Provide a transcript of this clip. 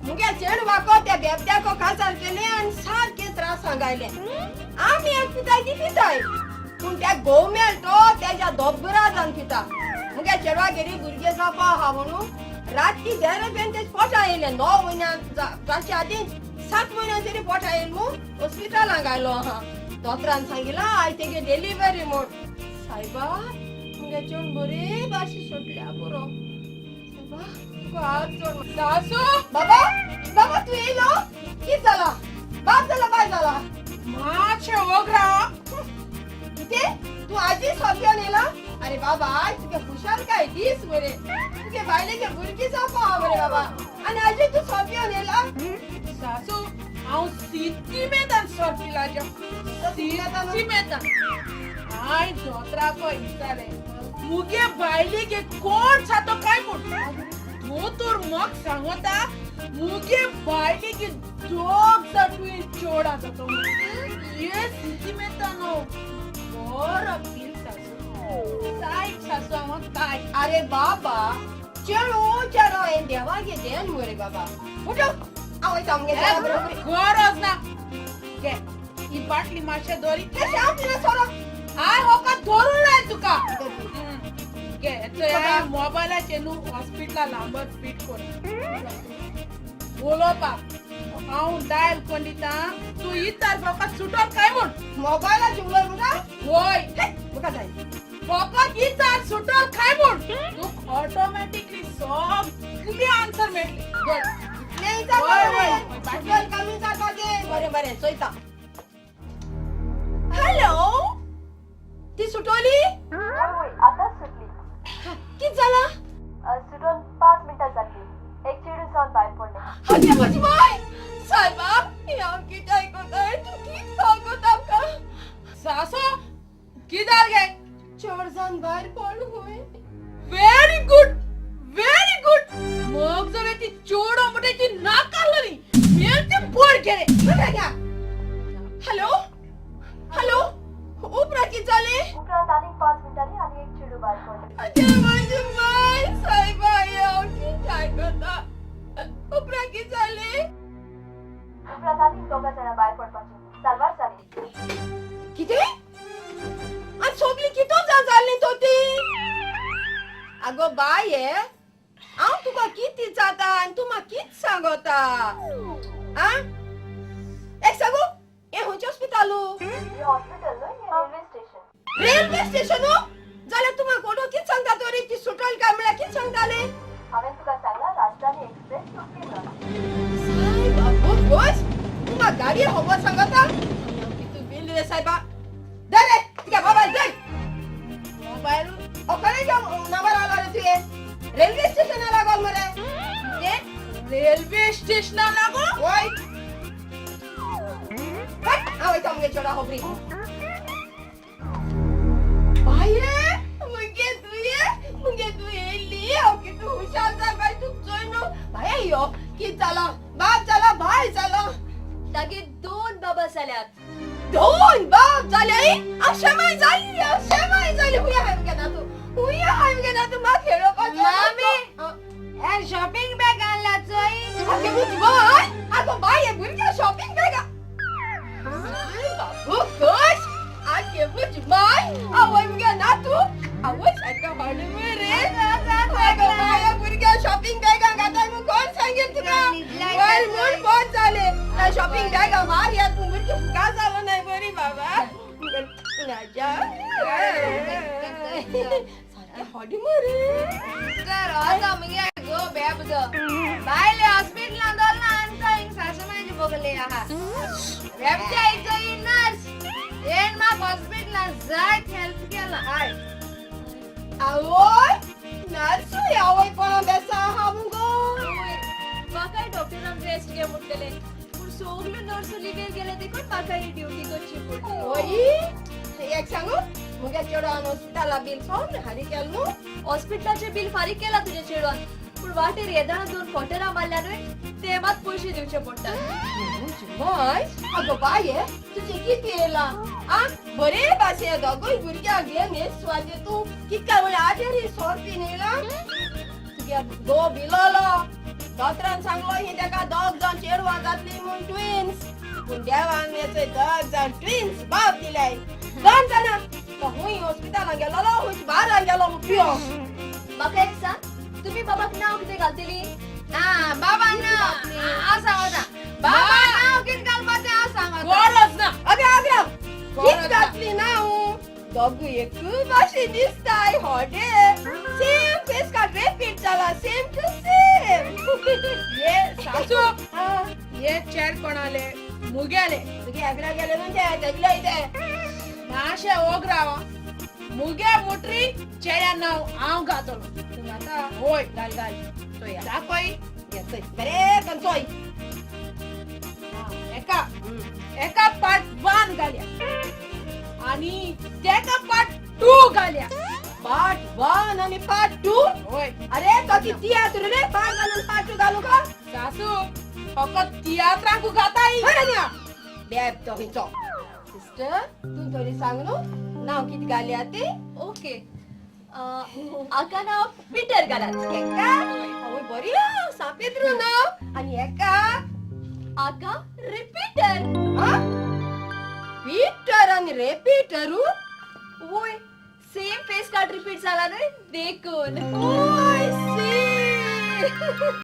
मुगे चेडवाको त्या बेबद्याको काजार केले आनी सारके त्रास सांगायले. आमी एक पिताय ती पिताय, पूण त्या घोव मेळ तो तेज्या दोब्बरा जावन पिता. मुगे चेडवागेरी भुरगे जावपा आहा म्हणून रातची देर बेन तेज पोटा येयलें. 9 म्हयन्यां जावचे आदींच 7 म्हयन्यां तरी पोटा येयलें म्हूण हॉस्पिटलांत घायलो आहा. दोतरान सांगिलां आयज तेगे डिलिव्हरी म्हूण. सायबा, मुगे चेडूं बरे भाशेन सुटल्या पुरो. सायबा, तुका हात जोड. सासू. बाबा, बाबा, तूं येयलो? कित जाला? बाब जाला, बाय जाला? मातशें वोगरा. कितें, तूं आजी सोंपयोन येयला? अरे बाबा, आयज तुगे खुशालकाय दीस मरे. तुगे बायलेचे भुरगीं जावपा आहा मरे बाबा, आनी आजी तूं सोंपयोन येयला? सासू, हांव सिद्धिमेतान सोंपिलाच्या, सिद्धिमेतान. हांव दोतराको विचारलें, मुगे बायलेक कोण जातो काय म्हूण. दोतोर म्हाका सांगता, मुगे बायलेक दोग जाण तुवें चोड आसा तो म्हूण. ये सिद्धिमेतान हांव बरो पील सासू, सायब सासू, हांव काय. अरे बाबा, चेडू चेडो हें देवागे देन मरे बाबा. उठो, हांव वयता मुगे चेडवा बरोबर. गरज ना, घे ही बाटली मातशें दोरी. तें हांव पिना सोरो. हांव होका धरून लाय तुका. घे चोय, मोबायलाचेर न्हू हॉस्पिटला नंबर फीट कर उलोवपाक. हांव डायल कोण दिता, तूं इतार फकत सुटोन काय म्हूण. मोबायलाचेर उलय म्हणटा? वय. म्हाका जाय. फकत इतार सुटोन काय म्हूण, तुका ऑटोमॅटिकली सगळी आन्सर मेळटली. बरं. इतलें विचार. वय, वय. सुटोल कमी जावपाचें. बरें बरें, चोयता. हॅलो, ती सुटोली? वय वय, आतांच सुटली. कित जाला? सुटून 5 मिनटां जातली. एक चेडूं जावन भायर पडलें. आगे म्हजी माय! सायबा, हें हांव कितें आयकताय? तूं कित सांगता आमकां? सासो, कित्याक गे? चोड जावन भायर पडलो खंय. Very good, very good. मग जाल्यार ती चेडो म्हणटा ती नाकारली, मेल ते बोर गेले. हॅलो, हॅलो, उपरांत कित जालें? उपरांत आनीक 5 मिनटांनी आनी एक चेडूं भायर पडलें. आगे म्हजी माय! सायबा, हें हांव कितें आयकता? उपरांत कित जालें? उपरांत आनीक दोगां जाणां भायर पडपाचीं साल्वार जालीं. कितें? आनी सोगलीं कितो जाण जाल्लीं तो ती? आगो बाये, हांव तुका कित विचारता आनी तूं म्हाका कित सांगता आ? एक सांगू, हें खंयचें हॉस्पिटल? हें हॉस्पिटल न्हय, हें रेल्वे स्टेशन. रेल्वे स्टेशन जाल्यार तूं म्हाका कोडो कित सांगता तरी? ती सुटल काय म्हळ्यार कित सांगताले? हांवें तुका सांगलां, राजधानी एक्सप्रेस सुटली म्हणून. सायबा, बोस, तूं म्हाका गाडये खबर सांगता? कितू बिल रे सायबा. धर रे तुगे मोबायल, धर. मोबायल. खरें नंबर आलो रे तुवें? रेल्वे स्टेशना लागोन मरे. कितें, रेल्वे स्टेशना लागो? वय. हट, हांव वयता मुगे चेडवा खबरी. बाये, मुगे तुये, मुगे तूं येयली. हांव कितू हुशार जाल बाय तुका चोय न्हू. बाये, यो, कित जालां? बाप जाला, बाय जालां? तागेर 2 बाबा जाल्यात. 2 बाप जाले? हांव शेमाय जाली, हांव शेमाय जाली. हुंय आहाय मुगे नातू, हुंय आहाय मुगे नातू, म्हाका खेळोवपाक. मामी, हे शॉपिंग बॅग आणला चोय. आगे म्हजी बाय! आगो बाये, भुरग्या शॉपिंग बॅगा! बाबू खुश! आगे म्हजी माय! आवय, मुगे नातू! आवय, सारका हाडून मरे. आगो बाये, भुरग्या शॉपिंग बॅगां घाताय म्हूण कोण सांगेल तुका? वय म्हूण बंद जालें. त्या शॉपिंग बॅगां मार येत म्हूण भुरगीं फुगा जालो नाय बरी बाबा. राजा. सारकें हाडी मरे. तर असो मुगे गो बेबदो, बायले हॉस्पिटलान दवरला आनी तो हिंग सासू बगले आहा. बेबच्या हिचो ही नर्स येन म्हाका हॉस्पिटलान जायत हेल्प केला. हाय. आवय, नर्सूय आवयपणा बेसा आहा मुगो. म्हाकाय डॉक्टरान रेस्ट घे म्हणटलें, पूण सगल्यो नर्सो लिवेर गेले देखून म्हाका ही ड्युटी करची पडली. ओई, एक सांगू, मुगे चेडवान हॉस्पिटला बील सोड फारीक केलें न्हू? हॉस्पिटलाचें बील फारीक केलां तुज्या चेडवान, पूण वाटेर येदोळा 2 क्वॉर्टरां मारल्या न्हय, ते मात पयशे दिवचे पडटात. माय, अगो बाये, तुजें कितें येयलां आ? बरे भाशेन दोगूय भुरग्यांक घेवन हे सुवातेर तूं कित काय म्हळ्यार आजेर ही सोर पीन येयलां. तुगे मुगे गो भिलोलो. दोतरान सांगलो ही तेका दोग जाण चेडवां जातली म्हूण ट्विन्स, पूण देवान हेचो दोग जाण ट्विन्स बाप दिलाय. दोन जाणां तो हुंय हॉस्पिटलान गेलोलो, हुंयच बारान गेलो पियो. म्हाका एक सांग, तुम्ही बाबाक नाव कितें घालतली? हा बाबा ना हांव सांगता, बाबा नांव कितें घालपाचें हांव सांगता. गरज ना. अगे अगे, गरज कित ना. घातली ना हूं? दोगूय एकूच भाशेन दिसताय. हॉडे सेम फेस कार्ड रिपीट जाला, सेम टू सेम. ये सासू, हा. हे चेड कोणाले? मुगेले. तुगे आगरा गेले न्हू ते तेगले ते. माशे ओगराव, मुगे मुटरी चेड्या नाव हांव घातलो. तूं घाता? होय. घाल घाल, चोया. दाखय. घे चोय, बरें करून चोय. एका एका पार्ट 1 घाल्या आणि तेका पार्ट 2 घाल्या. पार्ट 1 आणि पार्ट 2? होय. अरे तो की तियात्र रे, पार्ट 1 आणि पार्ट 2 घालू का? सासू, फकत तियात्रांकू घाताय. खरें ना बेब तो हिचो. सिस्टर, तूं तरी सांग न्हू नांव कितें घाल्या ती. ओके, आका नाव पीटर घालात. एका आवय बरी आहा, सांपेद्रू नांव. आनी एका? आका रिपीटर. हा, पीटर आनी रेपीटरू? वय, सेम फेस कार्ड रिपीट जाला न्हय देखून. ओय सी.